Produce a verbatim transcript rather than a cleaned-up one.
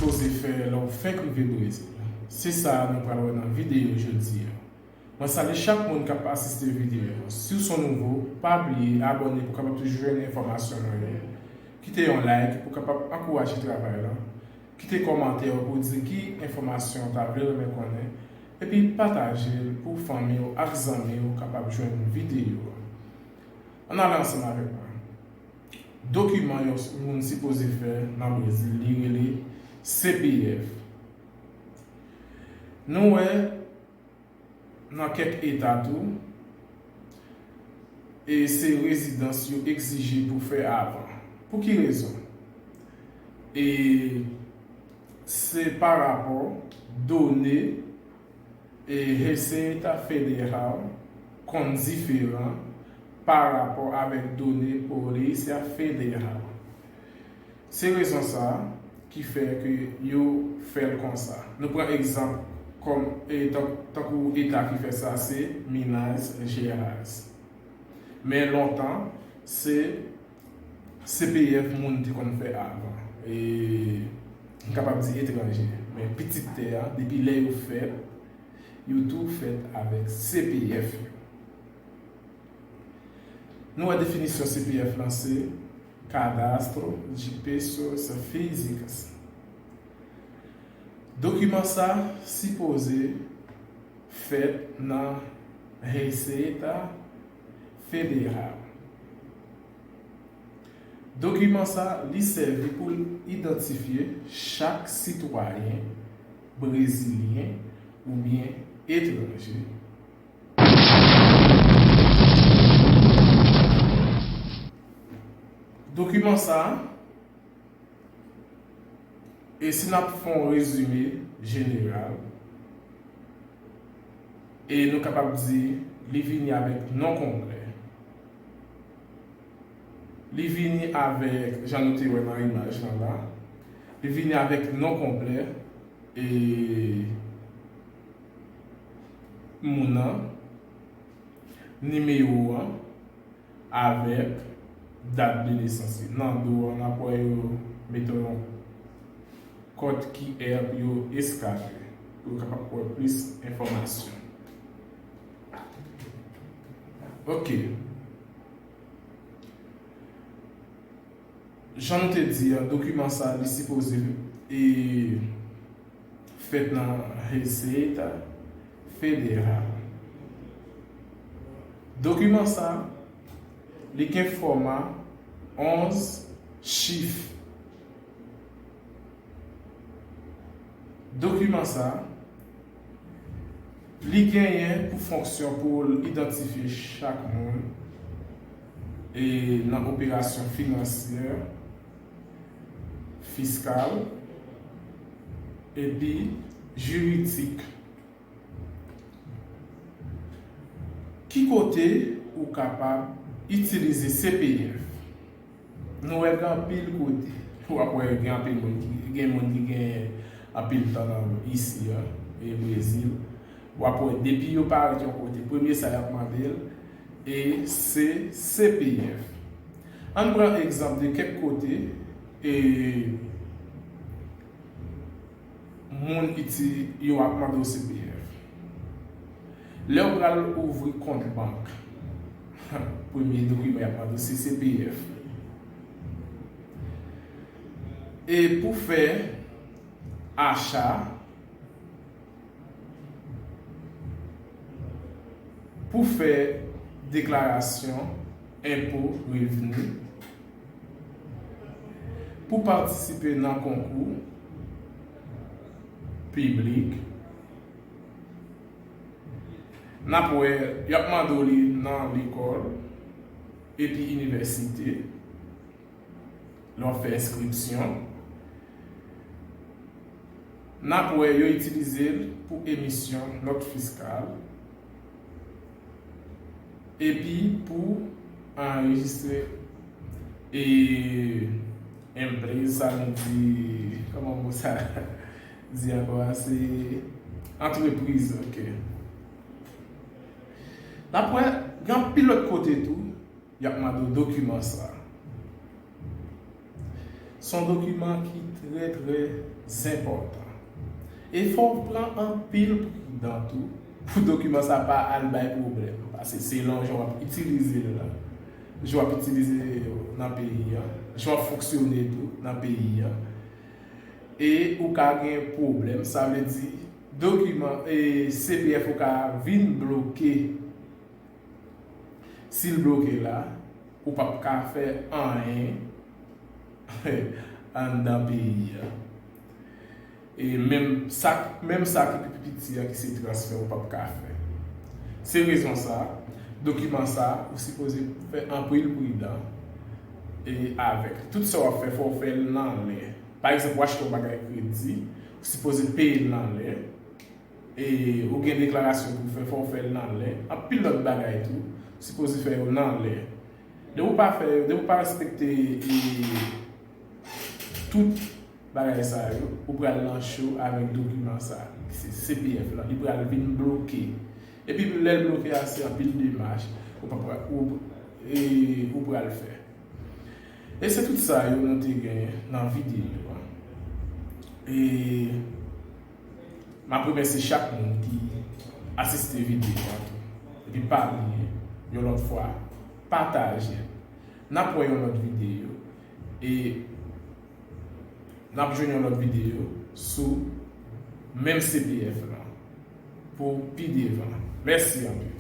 Poze fè lè w fenk rive Brezil. Se sa nou pral wè nan videyo jodi a. Mwen salye chak moun k ap asiste videyo a. Si w se yon nouvo, pa bliye abòne pou w kapab toujou jwenn enfòmasyon nou yo. Kite yon like pou w kapab ankouraje travay la. Kite kòmantè w pou w di ki enfòmasyon w ta vle renmen konnen. Epi pataje l pou fanmi w ak zanmi w kapab jwenn videyo a. Ann ale ansanm avèk mwen. Dokiman yon moun sipoze fè nan Brezil, li rele C P F. Nou wè nan kèk eta tou, e se rezidans yo egzije pou fè avan. Pou ki rezon? E se pa rapò done e Receita Federal konn diferan pa rapò avèk done Polícia Federal. Se rezon sa a ki fè ke yo fè l konsa. Nou pran egzanp kòm e, tan- tankou eta ki fè sa se Minas Gerais. Men lontan se C P F moun te konn fè avan. E m kapab di etranje. Men pitit tè a, depi lè yo fèt, yo tou fèt avèk C P F yo. Nou wè definisyon C P F lan se Cadastro de Pessoas Físicas. Dokiman sa sipoze fèt nan Receita Federal. Dokiman sa li sèvi pou l idantifye chak sitwayen brezilyen oubyen etranje. Dokiman sa a, e si n ap fè yon rezime jeneral, e nou kapab di li vini avèk non konplè. Li vini avèk, jan nou te wè nan imaj lan la, li vini avèk non konplè e moun nan, nimewo an, avèk dat de nesans li. Nan do an, n ap wè yo mete yon kòd Q R pou yo eskane, pou yo kapab wè plis enfòmasyon. Ok. Jan nou te di a, dokiman sa li sipoze e fèt nan Receita Federal. Dokiman sa li gen fòma onz chif. Dokiman sa li genyen pou fonksyon pou l idantifye chak moun e nan operasyon finansyè, fiskal epi jiridik. Ki kote ou kapab itilize C P F? Nou wè gen anpil kote. W ap wè gen anpil moun ki gen moun ki gen anpil tan nan isi a, e Brezil. W ap wè depi yo parèt yon kote, premye sa y ap mande l, e se C P F. Ann pran egzanp de kèk kote, e moun iti yo ap mande w C P F. Lè w pral ouvri kont bank, premye dokiman y ap mande w se C P F. E pou fè acha, pou fè deklarasyon enpo revni, pou patisipe nan konkou piblik, n ap wè y ap mande w li nan lekòl epi inivèsite, lè w ap fè enskripsyon. N ap wè yo itilize l pou emisyon nòt fiskal epi pou anrejistre e empreza, sa nou di, kòman mo sa di ankò a, se antrepriz, ok. N ap wè gen anpil lòt kote tou y ap mande w dokiman sa. Se yon dokiman ki Trè, trè enpòtan. E fò w pran anpil pridan tou pou dokiman sa pa al bay pwoblèm. Paske selon jan w ap itilize l la, jan w ap itilize yo nan peyi a, jan w ap fonksyone tou nan peyi a. E ou ka gen pwoblèm, sa vle di dokiman e C P F ou ka vin bloke. Si l bloke la, ou p ap ka fè anyen anndan peyi a. E menm sa, menm sa ki pi piti a, ki se transfè, ou p ap ka fè. Se rezon sa, dokiman sa, ou sipoze fè anpil pridan e avèk li. Tout sa w ap fè, fò w fè l nan lè. Pa egzanp, w achte yon bagay kredi, ou sipoze peye l nan lè. E ou gen deklarasyon pou w fè, fò w fè l nan lè. Anpil lòt bagay tou, ou sipoze fè yo nan lè. Depi w pa fè, depi w pa respekte e, tout bagay sa yo, ou pral nan cho avèk dokiman sa, ki se C P F lan, li pral vin bloke. Epi lè l bloke a, se anpil demach ou pa pra- ou, e, ou pral fè. E se tout sa yo nou te genyen nan videyo a. E m ap remèsye chak moun ki asiste videyo a tou. Epi pa bliye, yon lòt fwa, pataje. N ap wè yon lòt videyo. E n ap jwenn yon lòt videyo sou menm C P F lan pou pi devan. Mèsi anpil.